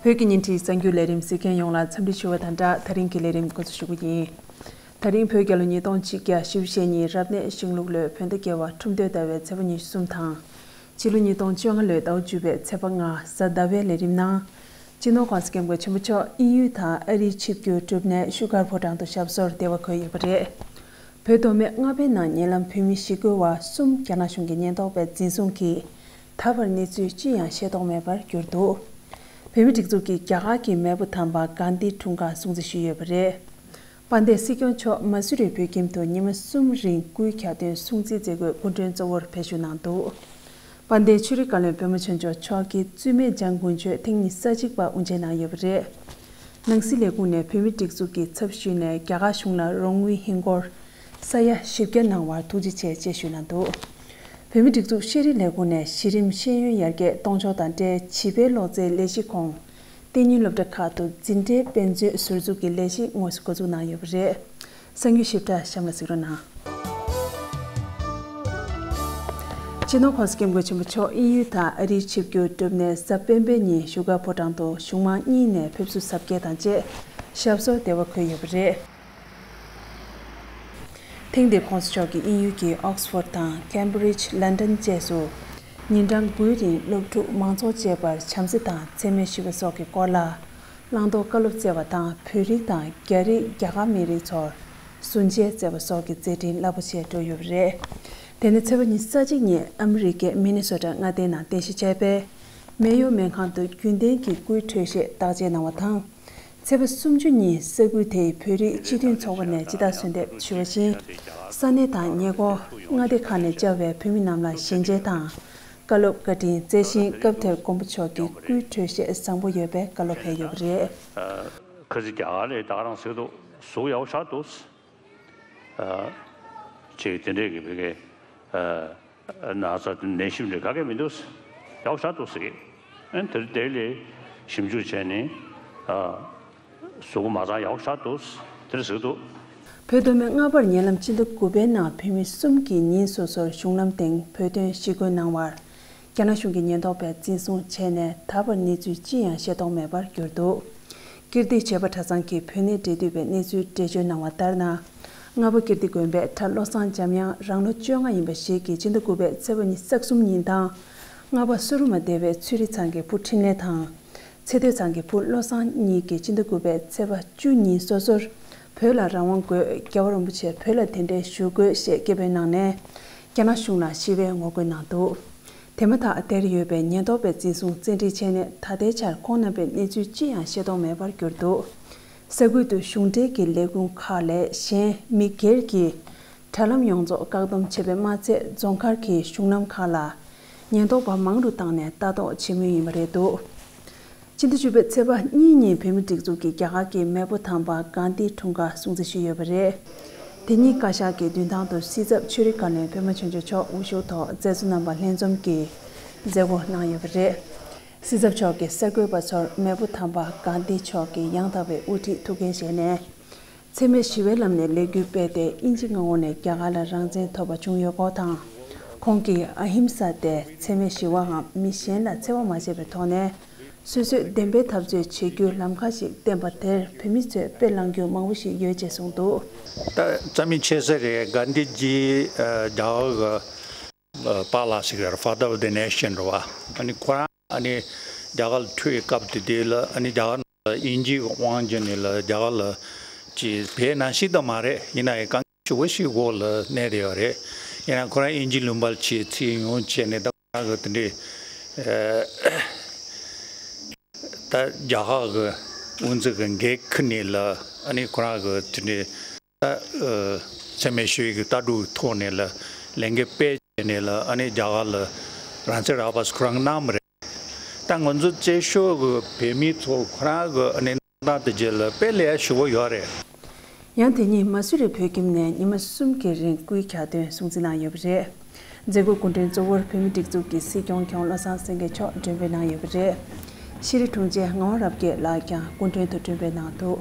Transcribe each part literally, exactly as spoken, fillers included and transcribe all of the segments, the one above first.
བོད་ཀྱི་ཉིན་བྲིས་གསར་འགྱུར་ལས་རིམ་གཟིགས་མཁན་ཡོངས་ལ་འཚམས་འདྲི་ཞུ་བ་དང་སྦྲགས། ད་རིང་གི་ལས་རིམ་འགོ་འཛུགས་ཞུ་གི་ཡིན། ད་རིང་བོད་རྒྱལ་ལོ་ཉིས་སྟོང་ཆིག་བརྒྱ་བཞི་བཅུ་ཞེ་གཉིས་རབ་གནས་ཤིང་ལུག་ལོའི་བོད་ཟླ་བརྒྱད་པ་ཁྲུམས་སྟོད་ཟླ་བའི་ཚེས་པ་ཉི་ཤུ་གསུམ་དང་། ཕྱི་ལོ་ཉིས་སྟོང་བཅོ་ལྔ་ལོའི་ཟླ་བ་བཅུ་པའི་ཚེས་པ་ལྔ་གཟའ་ཟླ་བའི་ལས་རིམ་ནང་། སྤྱི་ནོར་༸གོང་ས་༸སྐྱབས་མགོན་ཆེན་པོ་མཆོག་དབྱིན་ཡུལ་དང་ཨ་རིའི་ཆིབས་བསྒྱུར་གྲུབ་ནས་བཞུགས་སྒར་ཕོ་བྲང་དུ་ཞབས་སོར་བདེ་བར་འཁོད་ཡོད་པ་རེད། བོད་མདོ་སྨད་རྔ་པའི་ནང་ཉེ་ལམ་བོད་མི་ཞི་རྒོལ་བ་གསུམ་རྒྱ་ནག་གཞུང་གི་ཉེན་རྟོག་པས་འཛིན་བཟུང་གིས་ད་བར་གནས་ཚུལ་ཅི་ཡང་ཤེས་རྟོགས་མེད་པར་གྱུར་འདུག་བོད་མིའི་སྒྲིག་འཛུགས་ཀྱིས་རྒྱ་གར་གྱི་མེས་པོ་དམ་པ་གྷན་དྷིའི་འཁྲུངས་སྐར་སྲུང་བརྩི་ཞུས་ཡོད་པ་རེད། དཔལ་ལྡན་སྲིད་སྐྱོང་མཆོག་མ་སུ་རི་བོད་ཁྱིམ་དུ་ཉི་མ་གསུམ་རིང་སྐུའི་གྱ་སྟོན་སྲུང་བརྩིའི་མཛད་སྒོའི་སྐུ་མགྲོན་གཙོ་བོར་ཕེབས་བཞུགས་གནང་འདུག་དཔལ་ལྡན་ཆོས་རིག་བཀའ་བློན་པད་མ་ཆོས་འབྱོར་མཆོག་གིས་བཙུན་མའི་འཇང་དགུན་ཆོས་ཐེངས་ཉི་ཤུ་རྩ་གཅིག་པ་དབུ་འབྱེད་གནང་ཡོད་པ་རེད། ནང་སྲིད་ལས་ཁུངས་ནས་བོད་མིའི་སྒྲིག་འཛུགས་ཀྱི་ཚབ་ཞུས་ནས་རྒྱ་གར་གཞུང་ལ་རོགས་དངུལ་ཧིན་སྒོར་ས་ཡ་བཞི་བརྒྱ་གནང་བར་ཐུགས་རྗེ་ཆེ་ཅེས་ཞུས་གནང་འདུག་བོད་མིའི་སྒྲིག་འཛུགས་ཤེས་རིག་ལས་ཁུངས་ནས་གཞི་རིམ་ཤེས་ཡོན་ཡར་རྒྱས་གཏོང་ཕྱོགས་དང་འབྲེལ་བྱིས་པའི་ཀློག་རྩལ་ལས་གཞི་ཁོངས་གཏན་ཉིན་སློབ་གྲྭ་ཁག་ཏུ་འཛིན་གྲྭའི་དཔེ་མཛོད་ཟུར་འཛུགས་ཀྱི་ལས་གཞི་དངོས་སུ་འགོ་འཛུགས་གནང་ཡོད་པ་རེད། གསར་འགྱུར་ཞིབ་ཕྲ་གཤམ་ལ་གཟིགས་རོགས་གནང་། སྤྱི་ནོར་༸གོང་ས་༸སྐྱབས་མགོན་ཆེན་པོ་མཆོག་དབྱིན་ཡུལ་དང་ཨ་རིའི་ཆིབས་བསྒྱུར་གྲུབ་ནས་གཟའ་སྤེན་པའི་ཉིན་བཞུགས་སྒར་ཕོ་བྲང་དུ་གཞུང་མང་གཉིས་ནས་ཕེབས་བསུ་གཟབ་རྒྱས་དང་བཅས་ཞབས་སོར་བདེ་བར་འཁོད་ཡོད་པ་རེད། ཐེངས་འདིར་༸གོང་ས་མཆོག་གིས་དབྱིན་ཡུལ་གྱི་ཨོག་སི་ཕོར་དང་ཀེམ་བྷི་རིཇ། ལན་ཌན་བཅས་སུ་ཉིན་གྲངས་དགུའི་རིང་སློབ་ཕྲུག་མང་ཚོགས་བཅས་པར་བྱམས་བརྩེ་དང་འཚེ་མེད་ཞི་བ་སོགས་ཀྱི་སྐོར་ལ་བླང་དོར་བཀའ་སློབ་སྩལ་བ་དང་། བོད་རིགས་དང་རྒྱ་རིགས། རྒྱ་གར་མི་རིགས་ཚོར་གཟུར་མཇལ་སྩལ་བ་སོགས་ཀྱི་མཛད་འཕྲིན་རླབས་པོ་ཆེ་གྲོལ་ཡོད་པ་རེད། དེ་ནས་ཚེས་པ་ཉི་ཤུ་རྩ་གཅིག་ཉིན་ཨ་མི་རི་ཀའི་མི་ནི་སོ་ཊ་མངའ་སྡེའི་ནང་རྟེན་གཞི་བྱས་པའི་མེ་ཡོ་སྨན་ཁང་དུ་རྒྱུན་ལྡན་གྱི་སྐུའི་འཕྲོད་བཞེས་བརྟག་དཔྱད་གནང་བ་དང་། ཚེས་པ་སུམ་ཅུ་ཉིན་ས་ཁུལ་དེའི་བོད་རིགས་སྤྱི་མཐུན་ཚོགས་པ་ནས་ཇི་ལྟར་གསོལ་འདེབས་ཞུས་པ་བཞིན། ས་གནས་དང་ཉེ་འཁོར་མངའ་སྡེ་ཁག་ནས་བཅར་བའི་བོད་མི་རྣམས་ལ་ཞལ་མཇལ་དང་། བཀའ་སློབ་བཀའ་དྲིན་སྩལ་ཞིང་། སྐབས་དེར་མགོན་པོ་མཆོག་གི་སྐུའི་འཕྲོད་བཞེས་བཟང་པོ་ཡོད་པའི་བཀའ་སློབ་ཕེབས་ཡོད་པ་རེད། ཁ་ཚིག་རྒྱ་གར་ལས་ད་ག་རང་ཟེར་འདུག་གཟུགས་ཡག་པོ་ཞེ་དྲག་འདུག་ཅེས་དེ་འདྲས་ཀྱི་བོད་སྐད། ན་ཚ་ནད་གཞི་འདྲ་ག་གེ་མི་འདུག་ཡག་པོ་ཞེ་དྲག་འདུག་ཟེར་གི། ཨ་ནི་དེར་དེ་ལས་ཞིབ་འཇུག་བྱས་ནས་ཨ་གཟུགས་པོ་མ་ཚང་ཡག་པོ་ཞེ་དྲག་འདུག་དེར་ཟེར་གི་འདུག་བོད་མདོ་སྨད་རྔ་པར་ཉེ་ལམ་སྤྱི་ཟླ་དགུ་པའི་ནང་བོད་མི་གསུམ་གྱིས་ཉིན་སོ་སོར་གཞུང་ལམ་སྟེང་བོད་དོན་ཞི་རྒོལ་གནང་བར། རྒྱ་ནག་གཞུང་གི་ཉེན་རྟོག་པས་འཛིན་བཟུང་བྱས་ནས་ད་བར་གནས་ཚུལ་ཅི་ཡང་ཤེས་རྟོགས་མེད་པར་གྱུར་འདུག་ཀིརྟི་བྱེས་པ་གྲྭ་ཚང་གི་བོད་གནས་འབྲེལ་མཐུད་པས་གནས་ཚུལ་འགྲེལ་བརྗོད་གནང་བ་ལྟར་ན། རྔ་པ་ཀིརྟི་དགོན་པའི་གྲྭ་བློ་བཟང་འཇམ་དབྱངས་རང་ལོ་བཅོ་ལྔ་ཡིན་པ་ཞིག་གིས་སྤྱི་ཟླ་དགུ་པའི་ཚེས་པ་ཉི་ཤུ་རྩ་གསུམ་ཉིན་དང་། རྔ་པ་སུ་རུ་མ་སྡེ་བའི་ཚུལ་ཁྲིམས་ཚང་གི་བུ་འཕྲིན་ལས་དང་། ཚེ་སྟོད་ཚང་གི་བུ་བློ་བཟང་གཉིས་ཀྱིས་སྤྱི་ཟླ་དགུ་པའི་ཚེས་པ་བཅུ་ཉིན་སོ་སོར་བོད་ལ་རང་དབང་དགོས། རྒྱལ་བ་རིན་པོ་ཆེ་བོད་ལ་གདན་འདྲེན་ཞུ་དགོས་ཞེས་སྐད་འབོད་གནང་ནས། རྒྱ་ནག་གཞུང་ལ་ཞི་བའི་ངོ་རྒོལ་གནང་འདུག་དེ་མ་ཐག་དེར་ཡོད་པའི་ཉེན་རྟོག་པས་འཛིན་བཟུང་བཙན་ཁྲིད་བྱས་ནས་ད་ལྟའི་ཆར་ཁོང་རྣམ་པའི་གནས་ཚུལ་ཅི་ཡང་ཤེས་རྟོགས་མེད་པར་གྱུར་འདུག་ས་ཁུལ་དུ་གཞུང་འབྲེལ་གྱི་ལས་ཁུངས་ཁག་ལས་གཞན་མི་སྒེར་གྱིས་དྲ་ལམ་ཡོངས་རྫོགས་བཀག་སྡོམ་བྱས་པས་མ་ཚད། རྫོང་མཁར་གྱི་གཞུང་ལམ་ཁག་ལ་ཉེན་རྟོག་པ་མང་རུ་བཏང་ནས་ལྟ་རྟོག་བྱེད་མུས་ཡིན་པ་རེད་འདུག་སྤྱི་ཟླ་བཅུ་པའི་ཚེས་པ་གཉིས་ཉིན་བོད་མིའི་སྒྲིག་འཛུགས་ཀྱིས་རྒྱ་གར་གྱི་མེས་པོ་དམ་པ་གྷན་དྷིའི་འཁྲུངས་སྐར་སྲུང་བརྩི་ཞུས་ཡོད་པ་རེད། དེ་ཉིན་བཀའ་ཤག་གི་མདུན་ཐང་དུ་སྲིད་ཚབ་ཆོས་རིག་བཀའ་བློན་པད་མ་ཆོས་འབྱོར་མཆོག་དབུ་བཞུགས་ཐོག་མཛད་གཙོ་རྣམ་པ་ལྷན་འཛོམས་ཀྱིས་མཛད་སྒོ་གནང་ཡོད་པ་རེད། སྲིད་ཚབ་མཆོག་གིས་གསར་འགོད་པ་ཚོར་མེས་པོ་དམ་པ་གྷན་དྷི་མཆོག་གི་ཡང་དག་པའི་དབུ་ཁྲིད་ཐུགས་འགན་བཞེས་ནས། འཚེ་མེད་ཞི་བའི་ལམ་ནས་ལས་འགུལ་སྤེལ་ཏེ་དབྱིན་ཇི་མངའ་འོག་ནས་རྒྱ་གར་ལ་རང་བཙན་ཐོབ་པ་བྱུང་ཡོད་སྐོར་དང་། ཁོང་གིས་ཨ་ཧིམ་ས་སྟེ་འཚེ་མེད་ཞི་བའམ་མི་གཞན་ལ་འཚེ་བ་མ་བྱས་པའི་ཐོག་ནས་སོ་སོས་བདེན་པའི་འཐབ་རྩོད་བྱེད་རྒྱུའི་ལམ་ཁ་ཞིག་བསྟན་པ་དེར་བོད་མི་ཚོས་དཔེ་བླང་རྒྱུ་མང་པོ་ཞིག་ཡོད་ཅེས་གསུངས་འདུག་ད་རྩ་མེད་ཆེ་ས་རེད། གྷན་དྷི་ཇི་ཨ་རྒྱ་གར་གི་ཨ་པཱ་ལགས་ཤིག་རེད། Father of the Nation རེད་བ། ཨ་ནི་ཁོ་རང་ཨ་ནི་རྒྱ་གར་ལ་ཐུག་པའི་སྐབས་དེ་དེ་ལ་ཨ་ནི་རྒྱ་གར་ནང་ལ་དབྱིན་ཇིའི་དབང་བྱས་ནས་ལ་རྒྱ་གར་ལ་ཅིག་བོད་ནང་བཞིན་དུ་མ་རེད། ཡིན་ན་ཡང་དཀའ་ངལ་ཞེ་པོ་ཞིག་འོག་ལ་གནས་བསྡད་ཡོད་རེད། ཡིན་ན་ཁོ་རང་དབྱིན་ཇི་ལུང་པར་ཆེད་ཚུར་ཡོང་བྱས་ནས་ད་ཁོ་རང་གི་དེ་འདྲའི་ཨ་ད་རྒྱ་གར་གི་དབུ་འཛིན་གི་འགན་ཁུར་ནས་ལ་ཨ་ནི་ཁོ་རང་གི་དེ་འདྲའི་ད་ཨ་འཚེ་མེད་ཞི་བའི་གི་ལྟ་གྲུབ་ཐོག་ནས་ལ་ལས་འགུལ་སྤེལ་བྱས་ནས་ལ་ཨ་ནི་རྒྱ་གར་ལ་རང་བཙན་རག་པ་ཁོ་རང་གནང་མ་རེད། ད་ང་ཚོ་བཙན་བྱོལ་གི་བོད་མི་ཚོ་ཁོ་རང་གི་ཨ་ནི་གནས་སྟངས་དེ་རྗེས་ལ་དཔེ་ལས་ཞུ་བ་ཡོད་རེད། ཡང་དེ་ཉིན་མ་སུ་རི་བོད་ཁྱིམ་ནས་ཉི་མ་གསུམ་གྱི་རིང་སྐུའི་གྱ་སྟོན་སྲུང་བརྩི་གནང་ཡོད་པ་རེད། མཛད་སྒོའི་སྐུ་མགྲོན་གཙོ་བོར་བོད་མིའི་སྒྲིག་འཛུགས་ཀྱི་སྲིད་སྐྱོང་མཁན་བློ་བཟང་སེང་གེ་མཆོག་མགྲོན་འབོད་གནང་ཡོད་པ་རེད། ཤེས་རིག་དྲུང་ཆེ་ངག་དབང་རབ་རྒྱས་ལགས་ཀྱང་སྐུ་མགྲོན་དུ་མགྲོན་འབོད་གནང་འདུག་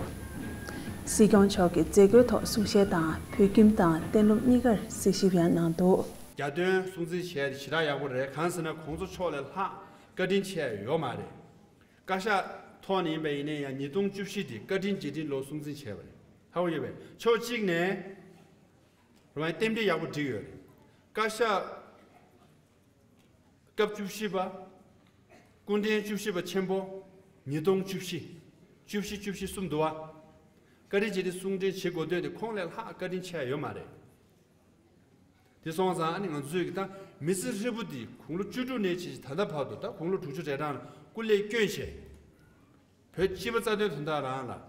སྲིད་སྐྱོང་མཆོག་གིས་མཛད་སྒོའི་ཐོག་གསུང་བཤད་དང་བོད་ཁྱིམ་དང་གཏན་སློབ་གཉིས་ཀར་གཟིགས་ཞིབ་ཡང་གནང་འདུག་གྱ་སྟོན་སྲུང་བརྩི་བྱས་ཏེ་ཞེ་དྲག་ཡག་པོ་རེད། གང་ཟེར་ན་གོང་ས་མཆོག་ལས་ལྷག་བཀའ་དྲིན་ཆེ་ཡོད་མ་རེད། བཀའ་ཤག་ ཐོག་ནས་ཡིན་པ་ཡིན་ན་ཡང་ཉིས་སྟོང་བཅུ་བཞི་དེ་བཀའ་དྲིན་རྗེས་དྲན་ལོ་སྲུང་བརྩི་བྱས་པ་རེད། ཧ་གོ་ཡོད་པས། ཕྱོགས་གཅིག་ནས་རེད་བ། རྟེན་འབྲེལ་ཡག་པོ་བསྒྲིགས་ཡོད་རེད། བཀའ་ཤག་སྐབས་བཅུ་བཞི་པ། སྐུ་ཕྲེང་བཅུ་བཞི་པ་ཆེན་པོ། ཉིས་སྟོང་བཅུ་བཞི། བཅུ་བཞི་བཅུ་བཞི་གསུམ་འདུག་བ། བཀའ་དྲིན་རྗེས་དྲན་སྲུང་བརྩི་བྱེད་དགོས་དོན་དེ་ཁོང་ལས་ལྷག་བཀའ་དྲིན་ཆེ་ཡ་ཡོད་མ་རེད། དེ་སོང་ཙང་ཨ་ནི་ང་ཚོས་ཀྱི་ད་མི་ཚེ་ཧྲིལ་པོ་འདི་དགུང་ལོ་བཅུ་དྲུག་ནས་བྱས་ད་ལྟ་བར་དུ། ད་དགུང་ལོ་དྲུག་ཅུ་རེ་གྲངས་ལ་སྐུ་ལས་བསྐྱོན་བྱས། བོད་སྤྱི་པ་རྩ་དོན་དོན་དག་རང་ལ་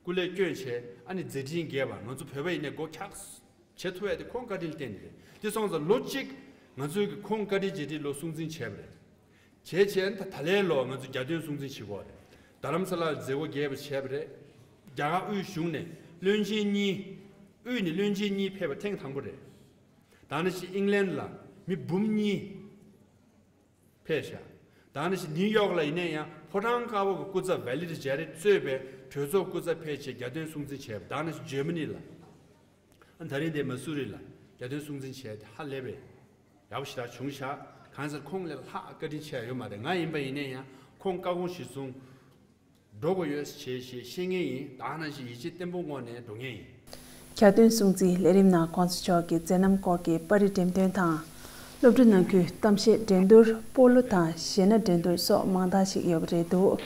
སྐུ་ལས་བསྐྱོན་བྱས། ཨ་ནི་མཛད་འཕྲིན་རྒྱས་པ། ང་ཚོ་བོད་པ་ཡིན་ནའི་མགོ་འཁྱགས་བྱེད་ཐུབ་ཡ་དེ་ཁོང་བཀའ་དྲིན་བརྟེན་ནས་རེད། དེ་སོང་ཙང་ལོ་གཅིག་ང་ཚོས་ཀྱི་ཁོང་བཀའ་དྲིན་རྗེས་དྲན་ལོ་སྲུང་བརྩི་བྱས་པ་རེད། བྱས་བྱས་ད་ད་ལན་ལོ་ང་ཚོ་གྱ་སྟོན་སྲུང་བརྩི་བྱེད་དགོས་རེད། རྡ་རམ་ས་ལར་མཛད་སྒོ་རྒྱས་པ་བྱས་པ་རེད། རྒྱ་གར་དབུས་གཞུང་ནས་བློན་ཆེན་གཉིས། དབུས་ནས་བློན་ཆེན་གཉིས་ཕེབས་པ་ཐེངས་དང་པོ་རེད། ད་ནི་ཞིག་ཨིང་ལན་ལ་མི་འབུམ་གཉིས་ཕེབས་ཤག་ད་ནི་ཞིག་ནིའུ་ཡོག་ལ་ཡིན་ན་ཡང་ཕོ་བྲང་དཀར་པོ་གི་སྐུ་ཚབ་ཝེ་ལི་ཏི་ཇེ་རེད་གཙོས་པའི་གྲོས་ཚོགས་སྐུ་ཚབ་ཕེབས་བྱས་གྱ་སྟོན་སྲུང་བརྩི་བྱས་པ། ད་ནི་ཞིག་ཇར་མ་ནི་ལ། ཨ་ནི་ད་རིང་འདིར་མ་སུ་རི་ལ་གྱ་སྟོན་སྲུང་བརྩི་བྱས་ཏེ་ཧ་ལས་པའི་ཡག་པོ་ཞེ་དྲག་བྱུང་ཤག་གང་ཟེར་ཁོང་ལས་ལྷག་བཀའ་དྲིན་ཆེ་ཡ་ཡོད་མ་རེད། ང་ཡིན་པ་ཡིན་ན་ཡང་ཁོང་བཀའ་དགོངས་གཞིར་བཟུང་འགྲོ་དགོས་ཡོད་ཅེས་ཞེས་བཤད་མཁན་ཡིན། ད་ནང་བཞིན་ཡིད་ཆེས་བརྟན་པོའི་ངང་ནས་འགྲོ་མཁན་ཡིན། གྱ་སྟོན་སྲུང་བརྩིའི་ལས་རིམ་ནང་༸གོང་ས་མཆོག་གི་མཛད་རྣམ་སྐོར་གྱི་པར་རིས་འགྲེམས་སྟོན་དང་། སློབ་ཕྲུག་ནང་ཁུལ་གཏམ་བཤད་འགྲན་བསྡུར། སྤོ་ལོ་དང་གཞས་སྣ་འགྲན་བསྡུར་སོགས་མང་དག་ཞིག་ཡོད་པ་རེད་འདུག་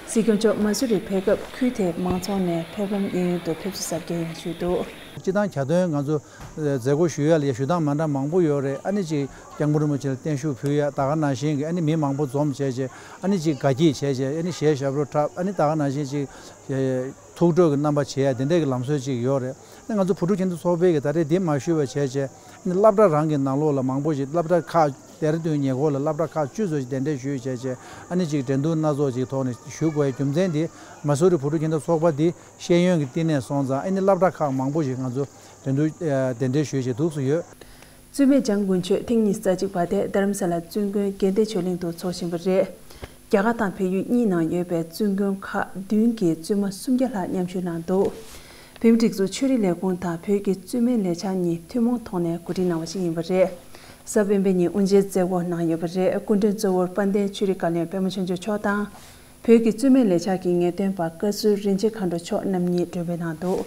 སྲིད་སྐྱོང་མཆོག་མ་སུ་རི་ཕེབས་སྐབས་ཁུལ་དེའི་མང་ཚོགས་ནས་ཕེབས་ལམ་གཡས་གཡོན་དུ་ཕེབས་བསུ་གཟབ་རྒྱས་ཡང་ཞུས་འདུག་སྤྱིར་བཏང་གྱ་སྟོན་ང་ཚོ་མཛད་སྒོ་ཞུ་ཡ་ལ་ཞུ་སྟངས་མ་འདྲ་མང་པོ་ཡོད་རེད། ཨ་ནི་ཅིག་སྐྱབས་མགོན་རིན་པོ་ཆེ་ལ་བརྟན་བཞུགས་ཕུལ་ཡ། ད་ག་ནང་བཞིན་གྱི་ཨ་ནི་མི་མང་པོ་འཛོམས་བྱས་བྱས། ཨ་ནི་ཅིག་དགའ་སྐྱིད་བྱས་བྱས། ཨ་ནི་གཞས་ཞབས་བྲོ་འཁྲབ། ཨ་ནི་ད་ག་ནང་བཞིན་ཅིག་ཐུགས་སྤྲོ་གི་རྣམ་པ་བྱེད་ཡ་དེ་འདྲ་གི་ལམ་སྲོལ་ཅིག་ཡོད་རེད། ཨ་ནི་ང་ཚོ་བོད་ཕྲུག་སྤྱི་མཐུན་ཚོགས་པས་ཀྱི་ད་རེས་འདི་མ་ཞུས་པ་བྱས་བྱས། ཨ་ནི་སློབ་གྲྭ་རང་གི་ནང་ལོགས་ལ་མང་པོ་ཞིག་སློབ་གྲྭ་ཁག་ལྡེ་ར་ལྡུན་ཉེ་འཁོར་ལ་སློབ་གྲྭ་ཁག་བཅུ་ཙམ་ཞིག་གདན་འདྲེན་ཞུས་བྱས་བྱས། ཨ་ནི་ཅིག་འགྲན་བསྡུར་སྣ་ཚོགས་ཅིག་ཐོག་ནས་ཞུགས་དགོས་ཡ་རྒྱུ་མཚན་འདི་མ་སུ་རི་བོད་ཕྲུག་སྤྱི་མཐུན་ཚོགས་པ་འདི་ཤེས་ཡོན་གྱི་བསྟི་གནས་སོང་ཙང་། ཨ་ནི་སློབ་གྲྭ་ཁག་མང་པོ་ཞིག་ང་ཚོ་འགྲན་བསྡུར་ཨ་གདན་འདྲེན་ཞུས་བྱས་འདུག་སེ་ཡོད། རྩོད་མེད་འཇང་དགུན་ཆོས་ཐེངས་ཉི་ཤུ་རྩ་གཅིག་པ་དེ་རྡ་རམ་ས་ལ་བཙུན་དགོན་དགེ་ལྡན་ཆོས་གླིང་དུ་འཚོགས་བཞིན་པ་རེད། རྒྱ་གར་དང་བལ་ཡུལ་གཉིས་ནང་ཡོད་པའི་བཙུན་དགོན་ཁག་བདུན་གྱི་བཙུན་མ་སུམ་བརྒྱ་ལྷག་མཉམ་ཞུགས་གནང་འདུག་བོད་མིའི་སྒྲིག་འཛུགས་ཆོས་རིག་ལས་ཁུངས་དང་བོད་ཀྱི་བཙུན་མའི་ལས་འཆར་གཉིས་ཐུན་མོང་ཐོག་ནས་གོ་སྒྲིག་གནང་བ་ཞིག་ཡིན་པ་རེད། གཟའ་སྤེན་པའི་ཉིན་དབུ་འབྱེད་མཛད་སྒོ་གནང་ཡོད་པ་རེད། སྐུ་མགྲོན་གཙོ་བོར་དཔལ་ལྡན་ཆོས་རིག་བཀའ་བློན་པད་མ་ཆོས་འབྱོར་མཆོག་དང་། བོད་ཀྱི་བཙུན་མའི་ལས་འཆར་གྱི་ངེས་སྟོན་པ་བཀའ་ཟུར་རིན་ཆེན་མཁའ་འགྲོ་མཆོག་རྣམ་གཉིས་མགྲོན་འབོད་གནང་འདུག་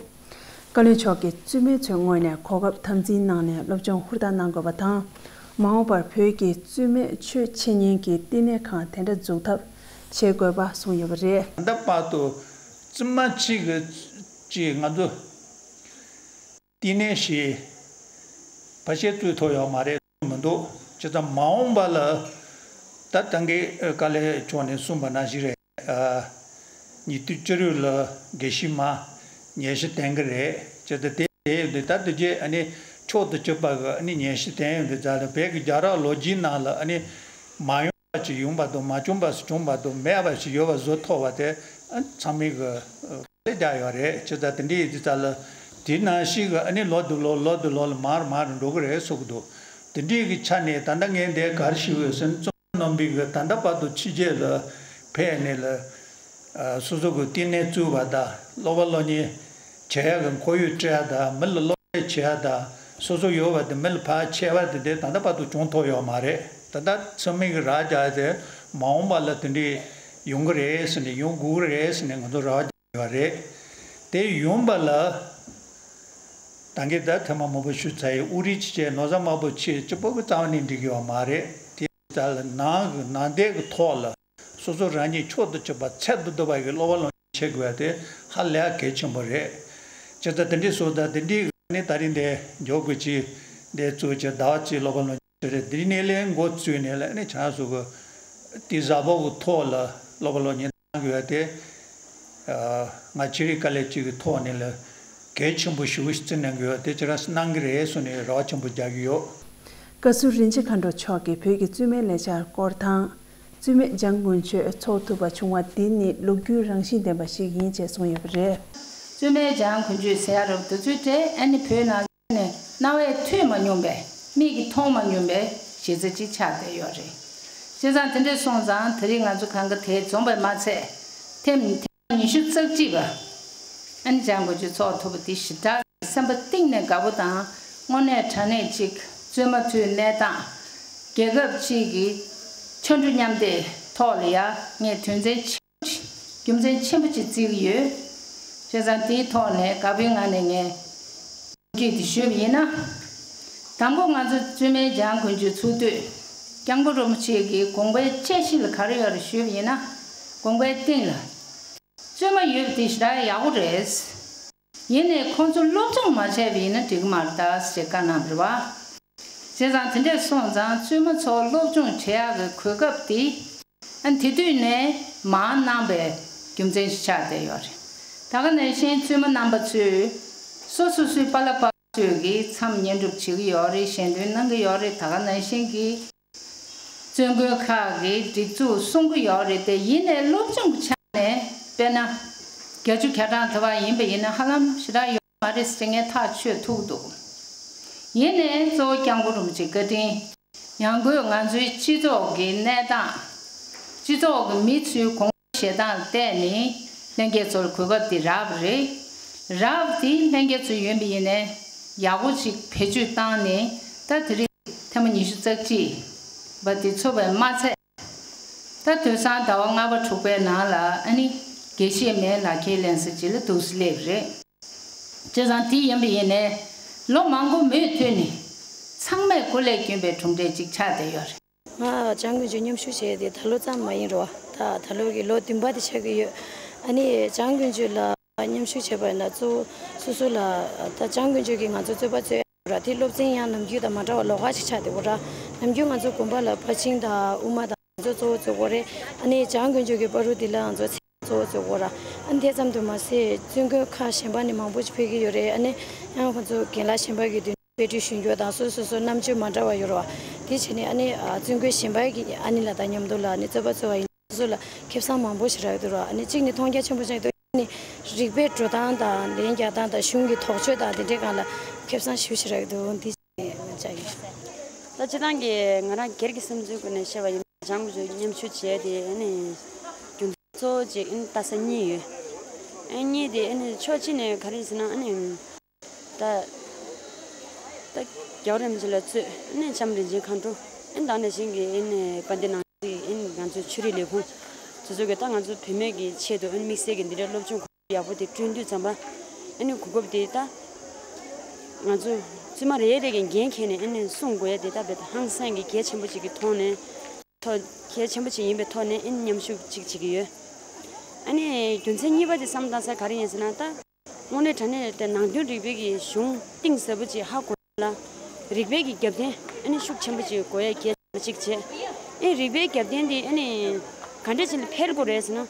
བཀའ་བློན་མཆོག་གིས་བཙུན་མའི་ཚོའི་ངོས་ནས་གོ་སྐབས་དམ་འཛིན་གནང་ནས་སློབ་སྦྱོང་ཧུར་ཐག་གནང་དགོས་པ་དང་། མ་འོངས་པར་བོད་ཀྱི་བཙུན་མའི་ཆོས་འཆད་ཉན་གྱི་བསྟི་གནས་ཁང་དེ་འདྲ་འཛུགས་ཐབས་བྱེད་དགོས་པ་གསུངས་ཡོད་པ་རེད། ད་ལྟ་བར་དུ་བཙུན་མ་གཅིག་གི་ཅིག་ང་ཚོ་བསྟི་གནས་ཤིག་ཕལ་ཆེར་བཙུགས་ཐུབ་ཡོད་མ་རེད། མི་འདུག་བྱས་ཙང་མ་འོངས་པ་ལ་ད་ད་གིན་བཀའ་བློན་མཆོག་ནས་གསུངས་པ་ནང་བཞིན་རེད། ཨ་ཉིས་སྟོང་བཅུ་དྲུག་ལ་དགེ་བཤེས་མ་ཉན་ཞུ་བསྟན་གི་རེད། བྱས་ཙང་དེ་དེ་ཡོད་དུས་ད་དེ་རྗེས་ཨ་ནི་མཆོག་ཏུ་གྱུར་པ་གི་ཨ་ནི་ཉན་ཞུ་བསྟན་ཡོད་དུས་ཙང་ལ་བོད་ཀྱི་རྒྱལ་རབས་ལོ་རྒྱུས་ནང་ལ་ཨ་ནི་མ་ཡོང་བ་ཞིག་ཡོང་བར་དུ། མ་བྱུང་བ་ཞིག་བྱུང་བར་དུ། མེད་པ་ཞིག་ཡོད་པ་བཟོ་ཐུབ་པ་དེ་ཨ་ཚང་མས་གི་དཀའ་ལས་རྒྱག་ཡོད་རེད། བྱས་ཙང་དེ་འདྲ་ཡིན་དུས་ཙང་ལ་དེ་ནང་བཞིན་གི་ཨ་ནི་ལོ་དེ་ལོ་ལོ་དེ་ལོ་ལ་མར་མར་འགྲོ་གི་རེད་བསམ་གི་འདུག་དེ་འདྲའི་གི་ཆ་ནས་ད་ལྟ་ངས་འདིར་ག་རེ་ཞུ་དགོས་ཟེར་ན། བཙུན་མ་རྣམ་པས་གི་ད་ལྟ་བར་དུ་ཕྱི་རྒྱལ་ལ་ཕེབས་ནས་ལ་ཨ་སོ་སོ་གི་བསྟི་གནས་བཙུགས་པ་དང་། སློབ་པ་སློབ་གཉེར་བྱེད་ཡག་གི་ཁོར་ཡུག་སྤྲད་ཡག་དང་། མི་ལ་སློབ་སྟོན་བྱེད་ཡག་དང་། སོ་སོ་ཡོད་པ་དེ་མི་ལ་ཕར་འཆད་པ་དེ་དེ་ད་ལྟ་བར་དུ་བྱུང་ཐུབ་ཡོད་མ་རེད། ད་ལྟ་ཚང་མས་གི་རག་རྒྱག་དེ་མ་འོངས་པ་ལ་དེ་འདྲས་ཡོང་གི་རེད་ཟེར་ནས། ཡོང་དགོས་ཀྱི་རེད་ཟེར་ནས་ང་ཚོ་རག་རྒྱག་ཡོད་རེད། དེ་ཡོང་པ་ལ་ད་གིན་ད་ཐེངས་མ་མང་པོ་ཞུས་ཚར་ཡི། དབུ་རིལ་ཅིག་བྱས། ནོར་བཟང་དམར་པོ་ཕྱེ། གཅིག་པོ་གི་རྩ་བ་ནས་འགྲིག་གི་ཡོད་མ་རེད། དེ་ད་ལ་ནང་གི་ནང་བསྟན་གི་ཐོག་ལ་སོ་སོ་རང་ཉིད་མཆོག་ཏུ་གྱུར་པ་ཚད་དུ་བསྡུས་པ་གི་སློབ་པ་སློབ་གཉེར་བྱེད་དགོས་པ་དེ་ཧ་ལས་གལ་ཆེན་པོ་རེད། བྱས་ཙང་དེ་འདྲའི་བཟོ་ད་དེ་འདྲའི་ནི་ད་རིང་འདི་འཇོག་དགོས་ཀྱི། འདི་གཙོ་ཆེ་ཟླ་བ་གཅིག་སློབ་པ་སློབ་གཉེར་རེད། དེ་ནས་ལས་འགོ་བཙུགས་ནས་ལ་ནི་ཆང་སུ་གི་དེ་གཟའ་ཕོགས་གི་ཐོག་ལ་སློབ་པ་སློབ་གཉེར་གནང་དགོས་པ་དེ། ཨ་ང་ཆོས་རིག་དཀའ་ལས་གཅིག་གི་ཐོག་ནས་ལ་གལ་ཆེན་པོ་ཞེ་པོ་ཞིག་བརྩི་གནང་དགོས་པ་དེ་ཁྱེད་རང་གནང་གི་རེད་གསུངས་ནས་རེ་བ་ཆེན་པོ་རྒྱག་གི་ཡོད། བཀའ་ཟུར་རིན་ཆེན་མཁའ་འགྲོ་མཆོག་གིས་བོད་ཀྱི་བཙུན་མའི་ལས་འཆར་སྐོར་དང་། བཙུན་མའི་འཇང་དགུན་ཆོས་འཚོགས་ཐུབ་པ་བྱུང་བ་འདི་ནི་ལོ་རྒྱུས་རང་བཞིན་ལྡན་པ་ཞིག་ཡིན་ཅེས་གསུངས་ཡོད་པ་རེད། བཙུན་མའི་འཇང་དགུན་ཆོས་ཟེར་ཡ་རབ་དུས་ཚོད་དེ་ཨ་ནི་བོད་ནང་ནས་རྣ་བས་ཐོས་མ་མྱོང་པའི་མིག་གིས་མཐོང་མ་མྱོང་པའི་གཞི་རྩ་ཅིག་ཆགས་བསྡད་ཡོད་རེད། བྱས་ཙང་དེ་འདྲ་སོང་ཙང་ད་རེས་ང་ཚོ་གང་ག་དེ་འཛོམས་པ་མ་ཚད་ཐེངས་ཉི་ཤུ་རྩ་གཅིག་པ་ཨ་ནི་འཇང་དགུན་ཆོས་འཚོགས་ཐུབ་པ་འདི་ཞེ་དྲག་སེམས་པ་གཏིང་ནས་དགའ་པོ་དང་། དངོས་གནས་དྲང་གནས་ཅིག་བཙུན་མ་ཚོའི་གནས་སྟངས། རྒྱལ་ཁབ་ཅིག་གི་ཆོ་འཕྲུལ་མཉམ་འདེགས་ཐོག་ལ་ཡ་ངས་དོན་ཚན་ཆེ་ཆེ་ རྒྱུ་མཚན་ཆེན་པོ་ཅིག་བརྩི་གི་ཡོད། བྱས་ཙང་དེའི་ཐོག་ནས་དགའ་པོའི་ངང་ནས་ངས་གོ་སྒྲིག་དེ་ཞུས་པ་ཡིན་ན། དང་པོ་ང་ཚོ་བཙུན་མའི་འཇང་དགུན་ཆོས་ཚུགས་དུས། སྐྱབས་མགོན་རིན་པོ་ཆེ་གི་དགོངས་པའི་དཔྱད་གཞི་ལ་ག་རེ་ཡོད་རེད་ཞུས་པ་ཡིན་ན། དགོངས་པའི་སྟེང་ལ། བཙུན་མ་ཡོད་པ་དེ་ཞེ་དྲག་ཡག་པོ་རེད། ཡིན་ནའི་ཁོང་ཚོ་སློབ་སྦྱོང་མ་བྱས་པ་ཡིན་ན་འགྲིག་གི་མ་རེད་ད་ཞེས་བཀའ་གནང་བ་རེད་བ། བྱས་ཙང་དེ་འདྲས་སོང་ཙང་བཙུན་མ་ཚོ་སློབ་སྦྱོང་བྱེད་ཡག་གི་གོ་སྐབས་དེ། ཨ་དེ་དུས་ནས་མར་གནང་པའི་རྒྱུ་མཚན་ཞིག་ཆགས་བསྡད་ཡོད་རེད། ད་ག་ནང་བཞིན་བཙུན་མ་རྣམ་པ་ཚོས་སོ་སོ་སོའི་པཱ་ལགས་པ་ཚོས་ཀྱི་མཚམས་བསྙེན་སྒྲུབ་བྱེད་ཀྱི་ཡོད་རེད། ཞལ་འདོན་གནང་གི་ཡོད་རེད། ད་ག་ནང་བཞིན་གྱི་བཙུན་དགོན་ཁག་གི་སྒྲིག་འཛུགས་སྲུང་གི་ཡོད་རེད་དེ། ཡིན་ནའི་སློབ་སྦྱོང་གི་ཆ་ནས་དཔེར་ན་བརྒྱད་ཅུ་གྱ་གྲངས་དེ་བ་ཡིན་པ་ཡིན་ན་ཧ་ལམ་ཞེ་དྲག་ཡོད་མ་རེད་ཟེར་ངས་ཐག་ཆོད་ཐུབ་འདུག་ཡིན་ནའི་གཙོ་བོ་སྐྱབས་མགོན་རིན་པོ་ཆེའི་བཀའ་དྲིན། ཡང་སྒོས་ང་ཚོའི་སྤྱི་ཚོགས་ཀྱི་གནས་སྟངས། སྤྱི་ཚོགས་ཀྱི་མི་ཚོའི་དགོངས་པ་བཞེས་སྟངས་ལ་བལྟས་ནས་ལྷན་རྒྱས་ཚོར་གོ་སྐབས་འདི་རག་པ་རེད། རག་པ་འདི་ལྷན་རྒྱས་ཚོ་ཡོད་པ་ཡིན་ནའི་ཡག་པོ་ཅིག་བེད་སྤྱོད་བཏང་ནས། ད་དེ་རིང་ཐེངས་མ་ཉི་ཤུ་རྩ་གཅིག་པ་འདི་ཚོ་བས་མ་ཚད། ད་དུས་སང་ཟླ་བ་ལྔ་པ་དྲུག་པའི་ནང་ལ་ཨ་ནི་དགེ་བཤེས་མའི་ལག་ཁྱེར་ལེན་ས་ཅིག་ལ་འདུག་སེ་སླེབས་རེད། བྱས་ཙང་དེ་ཡིན་པ་ཡིན་ནའི་ལོ་མང་པོ་མུ་མཐུད་ནས་ཚང་མས་སྐུ་ལས་བསྐྱོན་པའི་གྲུབ་འབྲས་ཅིག་ཆགས་བསྡད་ཡོད་རེད། ང་འཇང་དགུན་ཆོས་མཉམ་ཞུགས་བྱས་ཏེ་ད་ལོ་ཙམ་མ་ཡིན་རོ། ད་ད་ལོ་གི་ལོ་བདུན་པ་དེ་ཆགས་ཀྱི་ཡོད། ཨ་ནི་འཇང་དགུན་ཆོས་ལ་མཉམ་ཞུགས་བྱས་པ་ཡིན་ན་གཙོ་བོ་སོ་སོ་ལ་ད་འཇང་དགུན་ཆོས་ཀྱི་ང་ཚོ་རྩོད་པ་རྩོད་ཡ་ར་དེ་སློབ་ཚན་ཡང་ནམ་རྒྱུན་དང་མ་འདྲ་བ་ལོགས་ཀ་ཞིག་ཆགས་བསྡད་ཡོད་ར། ནམ་རྒྱུན་ང་ཚོ་དགོན་པ་ལ་ཕར་ཕྱིན་དང་དབུ་མ་དང་ང་ཚོ་གཙོ་བོ་རྩོད་དགོས་རེད། ཨ་ནི་འཇང་དགུན་ཆོས་ཀྱི་བར་དུ་དེ་ལ་ང་ཚོ་གཙོ་བོ་བརྩི་དགོས་ར། ཨ་ནི་དེ་ཙམ་དུ་མ་ཟད་བཙུན་དགོན་ཁག་གཞན་པ་ནས་མང་པོ་ཞིག་ཕེབས་ཀྱི་ཡོད་རེད། ཨ་ནི་ཡང་ཁོང་ཚོ་རྒན་ལགས་གཞན་པ་གི་མདུན་དཔེ་ཁྲིད་ཞུ་རྒྱུ་དང་སོ་སོ་སོ་རྣམ་དཔྱོད་མ་འདྲ་བ་ཡོད་རེད་བ། དེ་བྱས་ནས་ཨ་ནི་ཨ་བཙུན་དགོན་གཞན་པ་གི་ཨ་ནི་ལགས་དང་མཉམ་དུ་ལ་ཨ་ནི་རྩོད་པ་རྩོད་པ་ཡིན་སོ་སོ་ལ་ཁེ་བཟང་མང་པོ་ཞིག་རག་གི་འདུག་ར། ཨ་ནི་གཅིག་ནས་མཐོང་རྒྱ་ཆེན་པོ་ཞིག་འདུག་ཨ་ནི་རིག་པའི་འགྲོ་སྟངས་དང་ལན་རྒྱག་སྟངས་དང་གཞུང་གི་དོགས་གཅོད་དང་དེ་འདྲའི་སྒང་ལ་ཁེ་བཟང་ཞེ་པོ་ཞིག་རག་གི་འདུག་འདི་ནས་ང་ཅག་ཡིན། ད་སྤྱིར་བཏང་གི་ང་རང་སྒེར་གྱི་བསམ་ཚུལ་སྒོ་ནས་བཤད་པ་ཡིན་ན། འཇང་དགུན་ཆོས་མཉམ་ཞུགས་བྱས་ཏེ་ཨ་ནི་རྒྱུ་མཚན་གཙོ་བོ་གཅིག་ཨ་ནི་ལྟ་ས་གཉིས་ཡོད། ཨ་གཉིས་དེ་ཨ་ནི་ཕྱོགས་གཅིག་ནས་ག་རེ་ཟེར་ན་ཨ་ནི་ད་ད་རྒྱལ་བ་རིན་པོ་ཆེ་ལ་གཙོས་ཨ་ནི་ལྕམ་རིན་ཆེན་མཁའ་འགྲོ། ཨ་ནི་ད་ནང་བཞིན་གྱི་ཨ་ནི་དཔལ་ལྡན་ནང་བཞིན་ཨ་ནི་ང་ཚོའི་ཆོས་རིག་ལས་ཁུངས་དེ་ཚོ་གི་ད་ང་ཚོ་བུད་མེད་ཀྱི་ཆེད་དུ་ཨ་ནི་དམིགས་བསལ་གྱི་འདི་འདྲའི་སློབ་སྦྱོང་ཡག་པོ་དེ་བསྐྲུན་དུས་ཙམ་པ། ཨ་ནི་གོ་སྐབས་དེ་ད་ང་ཚོ་བཙུན་མ་རེ་རེ་གི་འགན་འཁྱེར་ནས་ཨ་ནི་སྲུང་དགོས་ཡ་དེ་ད་དཔེ་ཧང་སང་གི་གལ་ཆེན་པོ་ཅིག་གི་ཐོག་ནས་ཐོག་གལ་ཆེན་པོ་ཅིག་ཡིན་པའི་ཐོག་ནས་ཨ་ནི་མཉམ་ཞུགས་ཅིག་བྱེད་ཀྱི་ཡོད། ཨ་ནི་རྒྱུ་མཚན་གཉིས་པ་དེ་བསམ་བློ་བཏང་ས་ག་རེ་ཡིན་ཟེར་ན། ད་དངོས་གནས་དྲང་གནས་དེ་ནང་དོན་རིག་པའི་གི་གཞུང་གཏིང་ཟབ་པོ་ཅིག་ཧ་གོ་ལ། རིག་པའི་གི་རྒྱབ་རྟེན་ཨ་ནི་ཤུགས་ཆེན་པོ་ཅིག་དགོས་ཡ་གལ་ཆེན་པོ་ཅིག་བྱས། ཨེ་རིག་པའི་རྒྱབ་རྟེན་དེ་ཨ་ནི་ག་འདྲ་ཅིག་ལ་འཕེལ་དགོས་རེད་ཟེར་ན།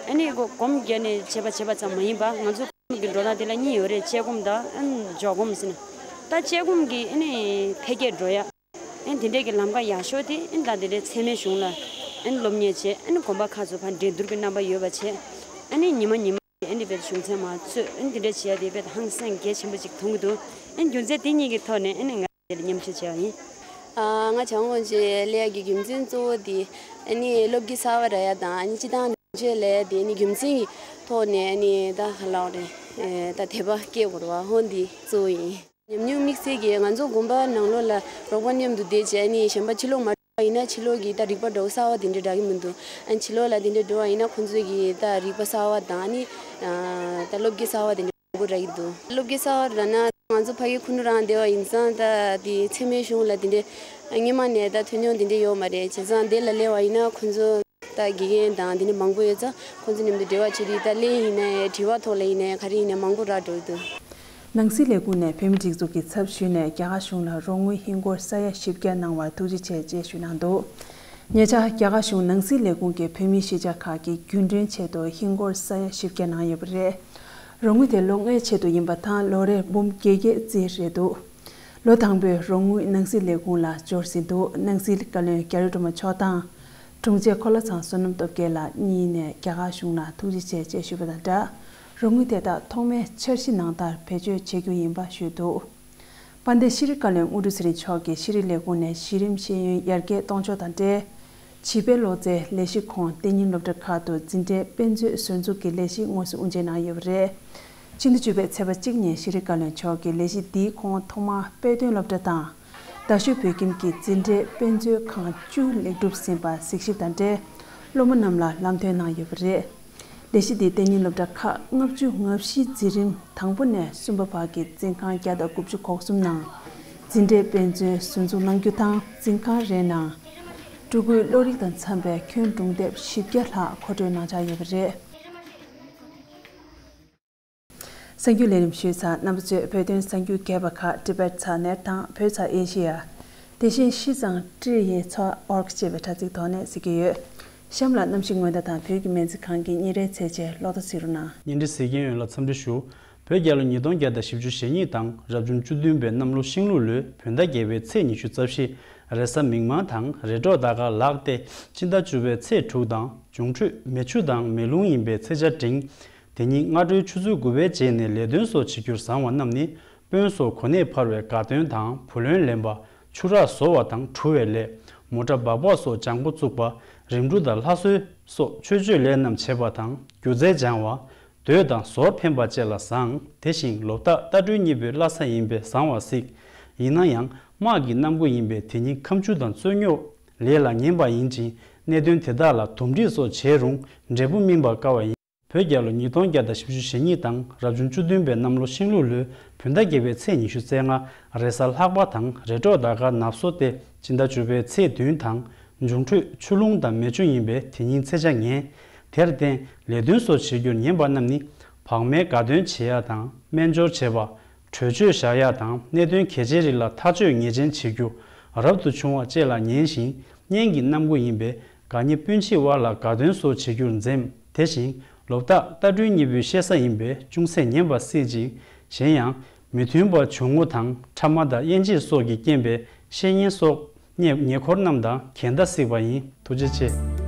ཨ་ནི་སྒོམ་བརྒྱབ་ནས་བྱས་པ་བྱས་པ་ཙམ་མ་ཡིན་པ། ང་ཚོ་སྒོམ་གྱི་འགྲོ་སྟངས་དེ་ལ་གཉིས་ཡོད་རེད། དཔྱད་སྒོམ་དང་ཨ་ནི་འཇོག་སྒོམ་ཟེར་ན། ད་དཔྱད་སྒོམ་གྱི་ཨ་ནི་འཕེལ་རྒྱས་འགྲོ་ཡ། ཨ་ནི་དེ་འདྲས་ཀྱི་ལམ་ཁ་ཡག་ཤོས་དེ་ཨ་ནི་ད་དེ་འདྲའི་ཚད་མའི་གཞུང་ལ་ཨ་ནི་སློབ་གཉེར་བྱས། ཨ་ནི་དགོན་པ་ཁག་ཚོ་ཕར་འགྲན་བསྡུར་གྱི་རྣམ་པ་ཡོད་པ་བྱས། ཨ་ནི་ཉི་མ་ཉི་མ་ཨ་ནི་དཔེ་གཞུང་ཚན་མ་རྩོད། ཨ་ནི་དེ་འདྲ་བྱས་ཏེ་དཔེ་ཧང་སང་གལ་ཆེན་པོ་ཅིག་མཐོང་གི་འདུག་ཨ་ནི་རྒྱུ་མཚན་དེ་གཉིས་ཀྱི་ཐོག་ནས་ཨ་ནི་ང་དེ་ལ་མཉམ་ཞུགས་བྱས་པ་ཡིན། ཨ། ང་བྱང་ཀོང་ཇོ་སླེབས་ཡག་གི་རྒྱུ་མཚན་གཙོ་བོ་དེ་ཨ་ནི་སློབ་དགེ་གསར་པ་རག་ཡ་དང་། ཨ་ནི་སྤྱིར་བཏང་ནང་ཆོས་ལ་དེ་ཨ་ནི་རྒྱུ་མཚན་གྱི་ཐོག་ནས་ཨ་ནི་ད་ག་ལབ་རེད། ཨེ། ད་དད་པ་སྐྱེ་དགོས་རེད་བ། ཧོ། འདི་གཙོ་བོ་ཡིན། ཉམས་མྱོང་དམིགས་བསལ་གྱིས་ང་ཚོ་དགོན་པ་ནང་ལོགས་ལ་རོགས་པ་མཉམ་དུ་བསྡད་བྱས། ཨ་ནི་གཞན་པ་ཕྱི་ལོགས་མ་འགྲོ་བ་ཡིན་ན་ཕྱི་ལོགས་ཀྱི་ད་རིག་པ་འདྲ་བོ་གསར་པ་དེ་འདྲ་རག་གི་མི་འདུག་ཨ་ནི་ཕྱི་ལོགས་ལ་དེ་འདྲ་འགྲོ་བ་ཡིན་ན་ཁོང་ཚོས་ཀྱི་ད་རིག་པ་གསར་པ་དང་། ཨ་ནི་ད་སློབ་དགེ་གསར་པ་དེ་འདྲ་མང་པོ་རག་གི་འདུག་སློབ་དགེ་གསར་པ་རག་ན་ང་ཚོ་ཕ་གི་ཁུ་ནུ་རང་བསྡད་པ་ཡིན་ཙང་། ད་དེ་ཚད་མའི་གཞུང་ལ་དེ་འདྲ་སྔོན་མ་ནས་ད་ཐོས་མྱོང་དེ་འདྲ་ཡོད་མ་རེད། བྱས་ཙང་དེ་ལ་སླེབས་པ་ཡིན་ན་ཁོང་ཚོ་ད་དགེ་རྒན་དང་དེ་འདྲ་མང་པོ་ཡོད་ཙང་ཁོང་ཚོ་མཉམ་དུ་འབྲེལ་བ་བྱེད་དུས་ད་གླེང་ཡིན་ནའི་དྲི་བ་ཐོག་ལ་ཡིན་ནའི་ག་རེ་ཡིན་ནའི་མང་པོ་རག་འགྲོ་གི་འདུག་ནང་སྲིད་ལས་ཁུངས་ནས་བོད་མིའི་སྒྲིག་འཛུགས་ཀྱི་ཚབ་ཞུས་ནས་རྒྱ་གར་གཞུང་ལ་རོགས་དངུལ་ཧིན་སྒོར་ས་ཡ་བཞི་བརྒྱ་གནང་བར་ཐུགས་རྗེ་ཆེ་ཅེས་ཞུས་གནང་འདུག་ཉེ་ཆར་རྒྱ་གར་གཞུང་ནང་སྲིད་ལས་ཁུངས་ཀྱིས་བོད་མིའི་གཞིས་ཆགས་ཁག་གི་རྒྱུན་གྲོན་ཆེད་དུ་ཧིན་སྒོར་ས་ཡ་བཞི་བརྒྱ་གནང་ཡོད་པ་རེད། རོགས་དངུལ་དེ་ལོ་ལྔའི་ཆེད་དུ་ཡིན་པ་དང་། ལོ་རེར་འབུམ་བརྒྱད་བརྒྱད་རྩིས་རེད་འདུག་ལོ་དང་པོའི་རོགས་དངུལ་ནང་སྲིད་ལས་ཁུངས་ལ་འབྱོར་ཟིན་འདུག་ནང་སྲིད་བཀའ་བློན་རྒྱ་རི་སྒྲོལ་མ་མཆོག་དང་། དྲུང་ཆེ་འཁོར་ལོ་ཚང་བསོད་ནམས་སྟོབས་རྒྱལ་ལགས་གཉིས་ནས་རྒྱ་གར་གཞུང་ལ་ཐུགས་རྗེ་ཆེ་ཅེས་ཞུས་པ་དང་སྦྲགས། རོགས་དངུལ་དེ་དག་ཐོག་མའི་འཆར་གཞི་ནང་ལྟར་བེད་སྤྱོད་བྱེད་རྒྱུ་ཡིན་པ་ཞུས་འདུག་དཔལ་ལྡན་ཤེས་རིག་བཀའ་བློན་དངོས་གྲུབ་ཚེ་རིང་མཆོག་གིས་ཤེས་རིག་ལས་ཁུངས་ནས་གཞི་རིམ་ཤེས་ཡོན་ཡར་རྒྱས་གཏོང་ཕྱོགས་དང་འབྲེལ། བྱིས་པའི་ལོ་ཙཱའི་ལས་གཞི་ཁོངས་གཏན་ཉིན་སློབ་གྲྭ་ཁག་ཏུ་འཛིན་གྲྭའི་དཔེ་མཛོད་བཟོ་འཛུགས་ཀྱི་ལས་གཞི་དངོས་སུ་དབུ་འབྱེད་གནང་ཡོད་པ་རེད། ཕྱི་ཟླ་བཅུ་པའི་ཚེས་པ་གཅིག་ཉིན་ཤེས་རིག་བཀའ་བློན་མཆོག་གིས་ལས་གཞི་འདིའི་ཁོངས་ཐོག་མར་དཔེ་སྟོན་སློབ་གྲྭ་དང་། རྡ་ཤོད་བོད་ཁྱིམ་གྱི་འཛིན་གྲྭའི་དཔེ་མཛོད་ཁང་བཅུ་ལེགས་གྲུབ་ཟིན་པར་གཟིགས་ཞིབ་དང་འབྲེལ། སློབ་མ་རྣམས་ལ་ལམ་སྟོན་གནང་ཡོད་པ་རེད། ལས་གཞི་འདིའི་གཏན་ཉིན་སློབ་གྲྭ་ཁག་ལྔ་བཅུ་ང་བཞི་འཛིན་རིམ་དང་པོ་ནས་གསུམ་པ་བར་གྱི་འཛིན་ཁང་བརྒྱ་དང་དགུ་བཅུ་གོ་གསུམ་ནང་འཛིན་གྲྭའི་དཔེ་མཛོད་ཟུར་འཛུགས་གནང་རྒྱུ་དང་། འཛིན་ཁང་རེའི་ནང་ཕྲུ་གུའི་བློ་རིག་དང་འཚམ་པའི་ཁྱོན་གྲུང་དེབ་བཞི་བརྒྱ་ལྷག་མཁོ་སྤྲོད་གནང་འཆར་ཡོད་པ་རེད། གསར་འགྱུར་ལས་རིམ་ཞུས་ཚར། རྣམ་པ་ཚོས་བོད་དོན་གསར་འགྱུར་རྒྱས་པ་ཁག་ཊི་བེཊ་ཚགས་ནེཊ་དང་བོད་ཚགས་ཨེ་ཤེ་ཡ། དེ་བཞིན་ཤིས་ཙང་ཀྲི་ཡེ་ཚོ་ཨོར་ཅེས་པའི་དྲ་ཚིགས་ཐོག་ནས་གཟིགས་ཀྱི་ཡོད། གཤམ་ལ་གནམ་གཤིས་སྔོན་བརྡ་དང་བོད་ཀྱི་སྨན་རྩིས་ཁང་གི་ཉིན་རེའི་ཚེས་ཆའི་ལོ་ཐོ་གཟིགས་རོགས་གནང་། བརྙན་འཕྲིན་གཟིགས་མཁན་ཡོངས་ལ་འཚམས་འདྲི་ཞུ། བོད་རྒྱལ་ལོ་ཉིས་སྟོང་བརྒྱ་དང་བཞི་བཅུ་ཞེ་གཉིས་དང་རབ་བྱུང་བཅུ་བདུན་པའི་གནམ་ལོ་ཤིང་ལུག་ལོའི་བོད་ཟླ་བརྒྱད་པའི་ཚེས་ཉི་ཤུ་རྩ་བཞི། རེས་གཟའ་མིག་དམར་དང་རེས་གྲོགས་ཟླ་སྐར་ལག་སྟེ། སྤྱི་ཟླ་བཅུ་པའི་ཚེས་དྲུག་དང་འབྱུང་འཕྲོད་མེ་ཆུ་དང་མེ་རླུང་ཡིན་པའི་ཚེས་ཆ་འབྲིང་། དེ་ཉིན་སྔ་དྲོའི་ཆུ་ཚོད་དགུ་པའི་རྗེས་ནས་ལས་དོན་སོགས་བྱེད་རྒྱུར་བཟང་བ་རྣམས་ནི། དཔོན་སོགས་གོ་གནས་འཕར་བའི་དགའ་སྟོན་དང་བུ་ལོན་ལེན་པ། ཆུ་རགས་བཟོ་བ་དང་འཁྲུ་བའི་ལས། མོ་ཊ་སྦག་སྦག་སོགས་ལྗང་པོ་བཙུགས་པ། རིམ་གྲོ་དང་ལྷ་གསོལ་སོགས་ཆོས་སྤྱོད་ལས་རྣམས་བྱེད་པ་དང་སྒྱུ་རྩལ་སྦྱང་བ། མདོས་དང་ཟོར་འཕེན་པ་བཅས་ལ་བཟང་། དེ་བཞིན་ལོ་རྟགས་རྟ་སྦྲུལ་གཉིས་པོའི་བླ་གཟའ་ཡིན་པས་བཟང་བ་གཟིགས། ཡིན་ན་ཡང་དམག་གི་གནམ་སྒོ་ཡིན་པས་དེ་ཉིན་ཁ་མཆུ་དང་རྩོད་རྙོག་ལས་ལ་ཉེན་པ་ཡིན་ཅིང་། གནད་དོན་དེ་དག་ལ་དོམ་སྒྲིག་སོགས་བྱས་རུང་འབྲས་བུ་སྨིན་པར་དཀའ་བ་ཡིན། བོད་རྒྱལ་ལོ་ཉིས་སྟོང་བརྒྱ་དང་བཞི་བཅུ་ཞེ་གཉིས་དང་རབ་བྱུང་བཅུ་བདུན་པའི་གནམ་ལོ་ཤིང་ལུག་ལོའི་བོད་ཟླ་བརྒྱད་པའི་ཚེས་ཉི་ཤུ་རྩ་ལྔ། རེས་གཟའ་ལྷག་པ་དང་རེས་གྲོགས་ཟླ་སྐར་ནབ་སོ་སྟེ། སྤྱི་ཟླ་བཅུ་པའི་ཚེས་བདུན་དང་། འབྱུང་འཕྲོད་ཆུ་རླུང་དང་མེ་ཆུ་ཡིན་པས་དེ་ཉིན་ཚེས་ཆ་ངན། དེར་བརྟེན་ལས་དོན་སོགས་བྱེད་རྒྱུར་ཉན་པ་རྣམས་ནི། བག་མའི་དགའ་སྟོན་བྱེད་ཡ་དང་སྨན་སྦྱོར་བྱེད་པ། གྲོས་ཆོད་བཞག་ཡ་དང་གནད་དོན་གལ་ཆེའི་རིགས་ལ་ཐག་གཅོད་ངེས་ཅན་བྱེད་རྒྱུ། རབ་ཏུ་བྱུང་བ་བཅས་ལ་ཉན་ཞིང་། གཉེན་གྱི་གནམ་སྒོ་ཡིན་པས་དགའ་ཉེ་སྤུན་མཆེད་དབར་ལ་དགའ་སྟོན་སོགས་བྱེད་རྒྱུར་འཛེམ། དེ་བཞིན་ལོ་རྟགས་རྟ་སྦྲུལ་གཉིས་པོའི་བཤད་ས་ཡིན་པས་ཅུང་ཟད་ཉན་པ་སྲིད་ཅིང་། གཞན་ཡང་། མི་མཐུན་པ་བྱུང་ངོ་དང་ཕྲ་མ་དང་དབྱེ་འབྱེད་སོགས་ཀྱི་རྐྱེན་པས་བཤད་ཉན་སོགས་ཉེ་ཉེ་འཁོར་རྣམས་དང་གན་ཟླ་གཟིགས་པ་ཡིན། ཐུགས་རྗེ་ཆེ།